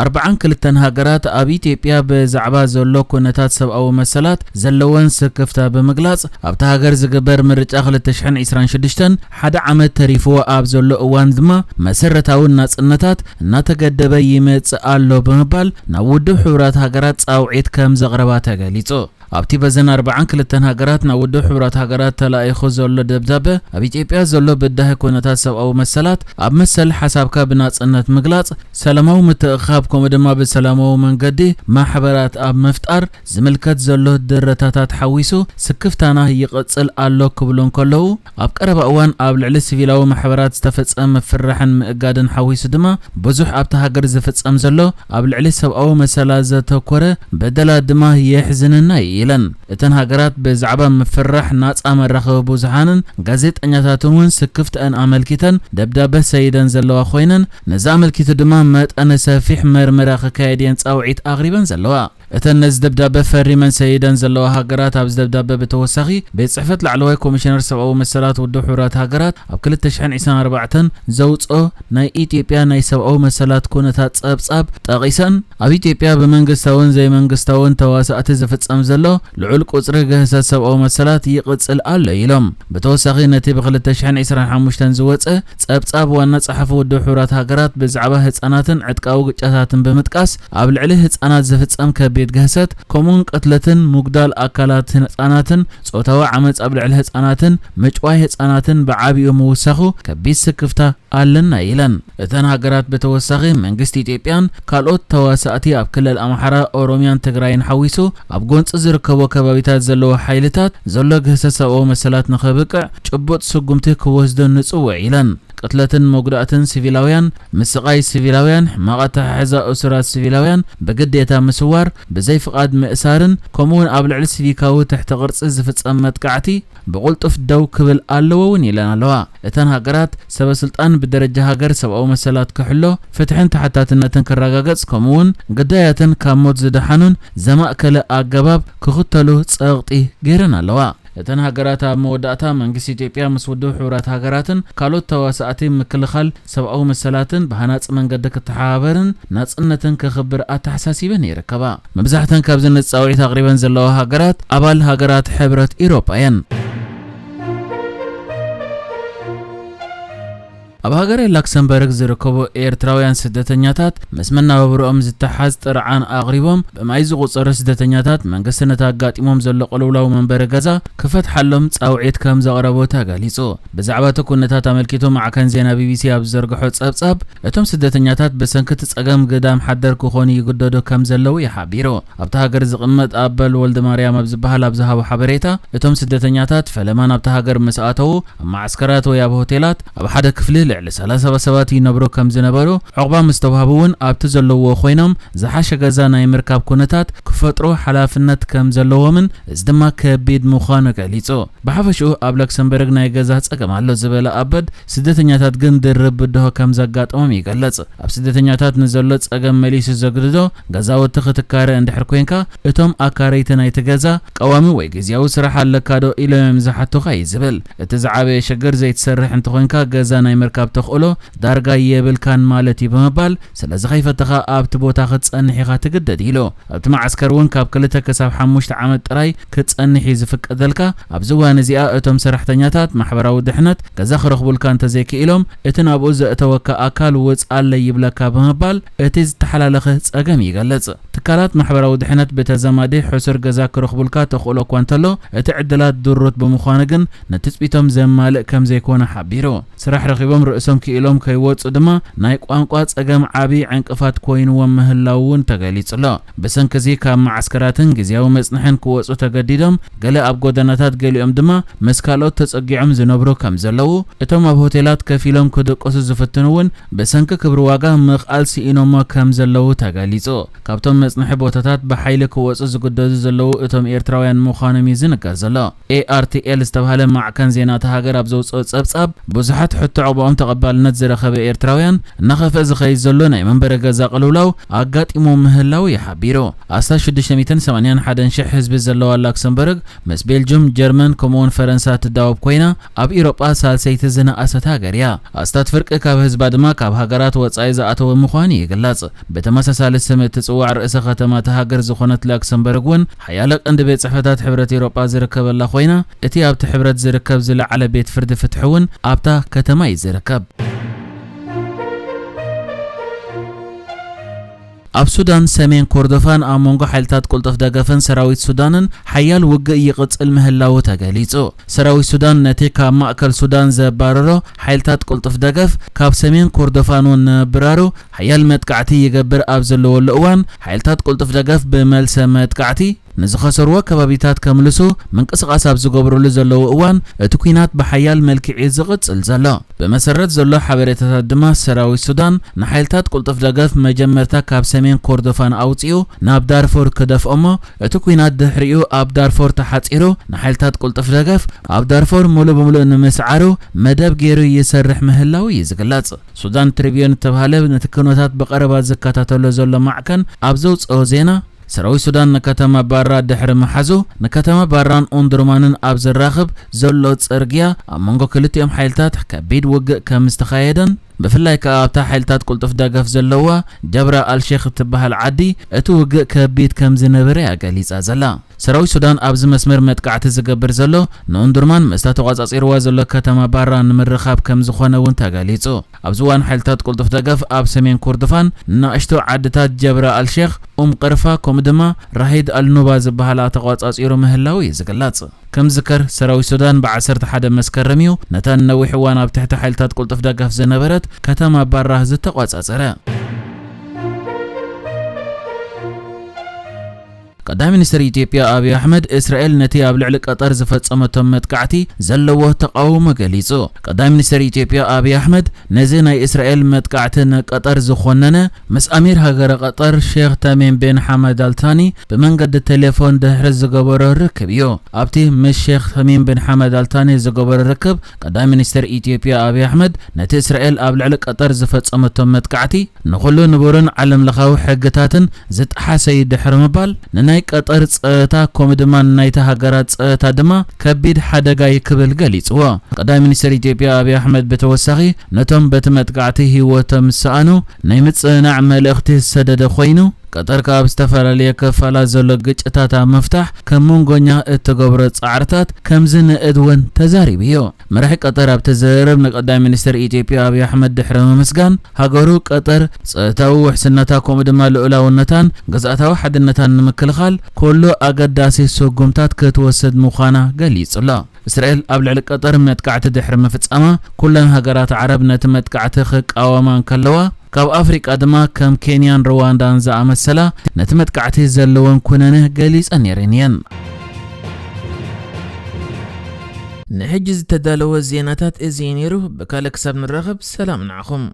ኣርብዓን ክልተን ሃገራት ኣብ ኢትዮጵያ ብዛዕባ ዘሎ ኩነታት ሰብኣዊ መሰላት ዘለወን ስክፍታ ብምግላጽ፣ ኣብታ ሃገር ዝግበር ምርጫ ክልተ ሽሕን ዕስራን ሽዱሽተን ሓደ ዓመት ተሪፍዎ ኣብ ዘሎ እዋን ድማ መሰረታዊ ናጽነታት እናተገደበ ይመጽእ ኣሎ ብምባል ናብ ውድብ ሕቡራት ሃገራት ጻውዒት ከም ዘቕረባ ተገሊጹ። ኣብቲ በዘን ኣርብዓን ክልተን ሃገራት ናብ ውድብ ሕቡራት ሃገራት ተላኢኹ ዘሎ ደብዳበ፣ ኣብ ኢትዮጵያ ዘሎ በዳሂ ኩነታት ሰብኣዊ መሰላት፣ ኣብ መሰል ሓሳብካ ብናጽነት ምግላጽ፣ ሰላማዊ ምትእኽኻብ፣ ከምኡ ድማ ብሰላማዊ መንገዲ ማሕበራት ኣብ ምፍጣር ዝምልከት ዘሎ ድረታታት ሓዊሱ ስክፍታና ይቕጽል ኣሎ ክብሉ እንከለዉ፣ ኣብ ቀረባ እዋን ኣብ ልዕሊ ሲቪላዊ ማሕበራት ዝተፈጸመ ምፍርራሕን ምእጋድን ሓዊሱ ድማ ብዙሕ ኣብታ ሃገር ዝፍጸም ዘሎ ኣብ ልዕሊ ሰብኣዊ መሰላት ዘተኮረ በደላት ድማ የሕዝነና እዩ ኢለን። እተን ሃገራት ብዛዕባ ምፍርራሕ ናጻ መራኸቢ ብዙሃንን ጋዜጠኛታትን እውን ስክፍተአን ኣመልኪተን ደብዳበ ሰይደን ዘለዋ ኮይነን፣ ነዚ ኣመልኪቱ ድማ መጠነ ሰፊሕ መርመራ ክካየድ እየን ጻውዒት ኣቕሪበን ዘለዋ። እተን ነዚ ደብዳበ ፈሪመን ሰይደን ዘለዋ ሃገራት ኣብዚ ደብዳበ ብተወሳኺ ቤት ጽሕፈት ላዕለዋይ ኮሚሽነር ሰብኣዊ መሰላት ውድብ ሕቡራት ሃገራት ኣብ ክልተ ሽሕን ዕስራን ኣርባዕተን ዘውጽኦ ናይ ኢትዮጵያ ናይ ሰብኣዊ መሰላት ኩነታት ጸብጻብ ጠቒሰን፣ ኣብ ኢትዮጵያ ብመንግስታውን ዘይመንግስታውን ተዋሳእቲ ዝፍጸም ዘሎ ልዑል ቁጽሪ ግህሰት ሰብኣዊ መሰላት ይቕጽል ኣሎ ኢሎም። ብተወሳኺ ነቲ ብ ክልተ ሽሕን ዕስራን ሓሙሽተን ዝወጸ ጸብጻብ ዋና ጸሓፊ ውድብ ሕቡራት ሃገራት ብዛዕባ ህጻናትን ዕጥቃዊ ግጭታትን ብምጥቃስ፣ ኣብ ልዕሊ ህጻናት ዝፍጸም ከቢድ ግህሰት፣ ከምኡውን ቅትለትን ምጉዳል ኣካላት ህጻናትን ጾታዊ ዓመጽ ኣብ ልዕሊ ህጻናትን ምጭዋይ ህጻናትን ብዓቢኡ ምውሳኹ ከቢድ ስክፍታ ኣለና ኢለን። እተን ሃገራት ብተወሳኺ መንግስቲ ኢትዮጵያን ካልኦት ተዋሳእቲ ኣብ ክልል ኣምሓራ፣ ኦሮሚያን ትግራይን ሓዊሱ ኣብ ጎንፂ ዝርከቦ ከባቢታት ዘለዉ ሓይልታት ዘሎ ግህሰት ሰብኣዊ መሰላት ንኸብቅዕ ጭቡጥ ስጉምቲ ክወስዱ ንፅውዕ ኢለን። ቅትለትን መጉዳእትን ሲቪላውያን፣ ምስቓይ ሲቪላውያን፣ ሕማቕ ኣተሓሕዛ እሱራት ሲቪላውያን፣ ብግዴታ ምስዋር፣ ብዘይ ፍቓድ ምእሳርን ከምኡውን ኣብ ልዕሊ ሲቪካዊ ትሕቲ ቅርፂ ዝፍፀም መጥቃዕቲ ብቕልጡፍ ደው ክብል ኣለዎ እውን ኢለን ኣለዋ። እተን ሃገራት ሰበ ስልጣን ብደረጃ ሃገር ሰብኣዊ መሰላት ክሕሎ፣ ፍትሕን ተሓታትነትን ክረጋገጽ፣ ከምኡውን ግዳያትን ካብ ሞት ዝደሓኑን ዘማእከለ ኣገባብ ክኽተሉ ጸቕጢ ገይረን ኣለዋ። እተን ሃገራት ኣብ መወዳእታ መንግስቲ ኢትዮጵያ ምስ ውድብ ሕቡራት ሃገራትን ካልኦት ተዋሳእቲ ምክልኻል ሰብኣዊ መሰላትን ብሃናጺ መንገዲ ክተሓባበርን ናጽነትን ከኽብር ኣተሓሳሲበን ይርከባ። መብዛሕተን ካብዚ ነጻውዒት ኣቕሪበን ዘለዋ ሃገራት ኣባል ሃገራት ሕብረት ኢሮጳ እየን። ኣብ ሃገረ ላክሰምበርግ ዝርከቡ ኤርትራውያን ስደተኛታት ምስ መነባብሮኦም ዝተሓዝ ጥርዓን ኣቕሪቦም፣ ብማይ ዝቑጸሩ ስደተኛታት መንግስቲ ነቲ ኣጋጢሞም ዘሎ ቅልውላው መንበሪ ገዛ ክፈትሓሎም ጻውዒት ከም ዘቕረቡ ተገሊጹ። ብዛዕባ እቲ ኩነታት ኣመልኪቱ ማዕከን ዜና ቢቢሲ ኣብ ዝዘርግሖ ጸብጻብ፣ እቶም ስደተኛታት ብሰንኪ እቲ ጸገም ግዳም ሓደር ክኾኑ ይግደዱ ከም ዘለዉ እዩ ሓቢሩ። ኣብታ ሃገር ዝቕመጥ ኣበል ወልደ ማርያም ኣብ ዝበሃል ኣብ ዝሃቦ ሓበሬታ፣ እቶም ስደተኛታት ፈለማ ናብታ ሃገር ምስ ኣተዉ፣ ኣብ መዓስከራት ወይ ኣብ ሆቴላት ኣብ ሓደ ክፍሊ ልዕሊ ሰላሳ ሰባት ይነብሩ ከም ዝነበሩ፣ ዕቑባ ምስ ተዋህቡ እውን ኣብቲ ዘለውዎ ኮይኖም ዝሓሸ ገዛ ናይ ምርካብ ኩነታት ክፈጥሩ ሓላፍነት ከም ዘለዎምን እዚ ድማ ከቢድ ምዃኑ ገሊጹ። ብሓፈሽኡ ኣብ ለክሰምበርግ ናይ ገዛ ጸገም ኣሎ ዝበለ ኣበድ፣ ስደተኛታት ግን ድርብ ብድሆ ከም ዘጋጠሞም ይገልጽ። ኣብ ስደተኛታት ንዘሎ ጸገም መሊሱ ዘግድዶ ገዛውቲ ክትካረ እንድሕር ኮንካ፣ እቶም ኣካረይቲ ናይቲ ገዛ ቀዋሚ ወይ ግዝያዊ ስራሕ ኣለካ ዶ ኢሎም እዮም ዝሓቱኻ እዩ ዝብል። እቲ ዝዓበየ ሽግር ዘይትሰርሕ እንተኾንካ ገዛ ናይ ምርካብ ተኽእሎ ዳርጋ የብልካን ማለት እዩ ብምባል፣ ስለዚ ከይፈተኻ ኣብቲ ቦታ ክትጸንሕ ኢኻ ትግደድ ኢሉ። ኣብቲ መዓስከር እውን ካብ ክልተ ክሳብ ሓሙሽተ ዓመት ጥራይ ክትጸንሕ እዩ ዝፍቀደልካ። ኣብዚ እዋን እዚኣ እቶም ሰራሕተኛታት ማሕበራዊ ድሕነት ገዛ ክረኽቡልካ እንተዘይክኢሎም፣ እቲ ናብኡ ዘእተወካ ኣካል ውጽኣለይ ይብለካ ብምባል እቲ ዝተሓላለኸ ጸገም ይገልጽ። ትካላት ማሕበራዊ ድሕነት ብተዛማዲ ሕሱር ገዛ ክረኽቡልካ ተኽእሎ እኳ እንተሎ፣ እቲ ዕድላት ድሩት ብምዃኑ ግን ንትጽቢቶም ዘማልእ ከም ዘይኮነ ሓቢሩ። ስራሕ ረኺቦም ርእሶም ክኢሎም ከይወጹ ድማ ናይ ቋንቋ ጸገም ዓቢ ዕንቅፋት ኮይንዎም ምህላዉ እውን ተገሊጹ ኣሎ። ብሰንኪ እዚ ካብ መዓስከራትን ግዝያዊ መጽንሕን ክወጹ ተገዲዶም፣ ገለ ኣብ ጎደናታት፣ ገሊኦም ድማ ምስ ካልኦት ተጸጊዖም ዝነብሩ ከም ዘለዉ፣ እቶም ኣብ ሆቴላት ከፊሎም ክድቅሱ ዝፍትኑ እውን ብሰንኪ ክብሪ ዋጋ ምኽኣል ስኢኖሞ ከም ዘለዉ ተገሊጹ። ካብቶም ዝጽንሑ ቦታታት ብሓይሊ ክወጹ ዝግደዱ ዘለዉ እቶም ኤርትራውያን ምዃኖም እዩ ዝንገር ዘሎ። ኤ ኣር ቲ ኤል ዝተባህለ ማዕከን ዜና እታ ሃገር ኣብ ዘውጽኦ ጸብጻብ፣ ብዙሓት ሕቶ ዕቑባኦም ተቐባልነት ዝረኸበ ኤርትራውያን እናኸፍአ ዝኸይድ ዘሎ ናይ መንበሪ ገዛ ቅልውላው ኣጋጢሞ ምህላዉ እዩ ሓቢሩ። ኣስታት ሽዱሽተ ሚእትን ሰማንያን ሓደን ሽሕ ህዝቢ ዘለዋ ላክሰምበርግ ምስ ቤልጁም፣ ጀርመን ከምኡውን ፈረንሳ ትዳወብ ኮይና፣ ኣብ ኢሮጳ ሳልሰይቲ ዝነኣሰት ሃገር እያ። ኣስታት ፍርቂ ካብ ህዝባ ድማ ካብ ሃገራት ወጻኢ ዝኣተወ ምዃኑ ይግለጽ። ብተመሳሳሊ ስም እትጽዋዕ ርእሰ ከተማ እታ ሃገር ዝኾነት ላክሰምበርግ እውን ሓያለ ቀንዲ ቤት ጽሕፈታት ሕብረት ኢሮጳ ዝርከበላ ኮይና፣ እቲ ኣብቲ ሕብረት ዝርከብ ዝለዓለ ቤት ፍርዲ ፍትሒ እውን ኣብታ ከተማ እዩ ዝርከብ። ኣብ ሱዳን ሰሜን ኮርዶፋን ኣብ መንጎ ሓይልታት ቅልጡፍ ደገፍን ሰራዊት ሱዳንን ሓያል ውግእ ይቕጽል ምህላዉ ተገሊጹ። ሰራዊት ሱዳን ነቲ ካብ ማእከል ሱዳን ዘባረሮ ሓይልታት ቅልጡፍ ደገፍ ካብ ሰሜን ኮርዶፋን እውን ንምብራሩ ሓያል መጥቃዕቲ ይገብር ኣብ ዘለወሉ እዋን፣ ሓይልታት ቅልጡፍ ደገፍ ብመልሰ መጥቃዕቲ ንዝኸሰርዎ ከባቢታት ከምልሱ ምንቅስቓስ ኣብ ዝገብሩሉ ዘለዉ እዋን፣ እቲ ኲናት ብሓያል መልክዕ እዩ ዝቕጽል ዘሎ። ብመሰረት ዘሎ ሓበሬታታት ድማ፣ ሰራዊት ሱዳን ንሓይልታት ቅልጡፍ ደገፍ መጀመርታ ካብ ሰሜን ኮርዶፋን ኣውጺኡ ናብ ዳርፎር ክደፍኦ እሞ፣ እቲ ኲናት ድሕሪኡ ኣብ ዳርፎር ተሓጺሩ፣ ንሓይልታት ቅልጡፍ ደገፍ ኣብ ዳርፎር ሙሉእ ብምሉእ ንምስዓሩ መደብ ገይሩ ይሰርሕ ምህላዉ እዩ ዝግለጽ። ሱዳን ትሪቢዩን እተባህለ ነቲ ኩነታት ብቐረባ ዝከታተሎ ዘሎ ማዕከን ኣብ ዘውጽኦ ዜና፣ ሰራዊት ሱዳን ንከተማ ባራ ድሕሪ ምሓዙ፣ ንከተማ ባራን ኦንዱርማንን ኣብ ዘራኽብ ዘሎ ጽርግያ ኣብ መንጎ ክልቲኦም ሓይልታት ከቢድ ውግእ ከም ዝተኻየደን፣ ብፍላይ ከኣ ኣብታ ሓይልታት ቅልጡፍ ደገፍ ዘለዋ ጀብራ ኣልሼኽ እትበሃል ዓዲ እቲ ውግእ ከቢድ ከም ዝነበረ እያ ገሊጻ ዘላ። ሰራዊት ሱዳን ኣብዚ መስመር መጥቃዕቲ ዝገብር ዘሎ ንኡንዱርማን ምስታ ተቖጻጺርዋ ዘሎ ከተማ ባራ ንምርኻብ ከም ዝኾነ እውን ተገሊጹ። ኣብዚ እዋን ሓይልታት ቅልጡፍ ደገፍ ኣብ ሰሜን ኮርዶፋን ንናእሽቱ ዓድታት ጀብራ ኣልሼኽ፣ ኡም ቅርፋ ከምኡ ድማ ራሂድ ኣልኑባ ዝበሃላ ተቖጻጺሩ ምህላው እዩ ዝግለጽ። ከም ዝከር ሰራዊት ሱዳን ብ ዓሰርተ ሓደ መስከረም እዩ ነታ ንነዊሕ እዋን ኣብ ትሕቲ ሓይልታት ቅልጡፍ ደገፍ ዝነበረት ከተማ ባራ ዝተቖጻጸረ። ቀዳማይ ሚኒስትር ኢትዮጵያ ኣብይ ኣሕመድ፣ እስራኤል ነቲ ኣብ ልዕሊ ቀጠር ዝፈጸመቶ መጥቃዕቲ ዘለዎ ተቓውሞ ገሊጹ። ቀዳማይ ሚኒስትር ኢትዮጵያ ኣብይ ኣሕመድ፣ ነዚ ናይ እስራኤል መጥቃዕቲ ንቀጠር ዝኾነነ፣ ምስ ኣሚር ሃገረ ቀጠር ሼኽ ተሚም ቢን ሓመድ ኣልታኒ ብመንገዲ ቴሌፎን ድሕሪ ዝገበሮ ርክብ እዩ። ኣብቲ ምስ ሼኽ ተሚም ቢን ሓመድ ኣልታኒ ዝገበሮ ርክብ፣ ቀዳማይ ሚኒስትር ኢትዮጵያ ኣብይ ኣሕመድ፣ ነቲ እስራኤል ኣብ ልዕሊ ቀጠር ዝፈጸመቶ መጥቃዕቲ፣ ንኹሉ ንቡርን ዓለምለኻዊ ሕግታትን ዝጠሓሰ እዩ ድሕሪ ምባል፣ ንናይ ቀጠር ጸጥታ ከምኡ ድማ ንናይታ ሃገራት ጸጥታ ድማ ከቢድ ሓደጋ እዩ ክብል ገሊጽዎ። ቀዳማይ ሚኒስትር ኢትዮጵያ ኣብይ ኣሕመድ ብተወሳኺ፣ ነቶም በቲ መጥቃዕቲ ህይወቶም ዝሰኣኑ ናይ ምጽንናዕ መልእኽቲ ዝሰደደ ኮይኑ፣ ቀጠር ከኣ ኣብ ዝተፈላለየ ክፋላት ዘሎ ግጭታት ኣብ ምፍታሕ ከም መንጎኛ እትገብሮ ጻዕርታት ከም ዝንእድ እውን ተዛሪቡ እዩ። መራሒ ቀጠር ኣብቲ ዝርርብ ንቀዳማይ ሚኒስትር ኢትዮጵያ ኣብይ ኣሕመድ ድሕሪ ምምስጋን፣ ሃገሩ ቀጠር ጸጥታዊ ውሕስነታ ከምኡ ድማ ልኡላውነታን ግዝኣታዊ ሓድነታን ንምክልኻል ኩሉ ኣገዳሲ ስጉምታት ክትወስድ ምዃና ገሊጹ ኣሎ። እስራኤል ኣብ ልዕሊ ቀጠር መጥቃዕቲ ድሕሪ ምፍጻማ፣ ኩለን ሃገራት ዓረብ ነቲ መጥቃዕቲ ክቃወማ እንከለዋ፣ ካብ ኣፍሪቃ ድማ ከም ኬንያን ሩዋንዳን ዝኣመሰላ ነቲ መጥቃዕቲ ዘለወን ኩነነ ገሊጸን ነይረን እየን። ንሕጂ ዝተዳለወ ዜናታት እዚ እዩ ነይሩ። ብካልእ ክሳብ ንራኸብ፣ ሰላም ንዓኹም።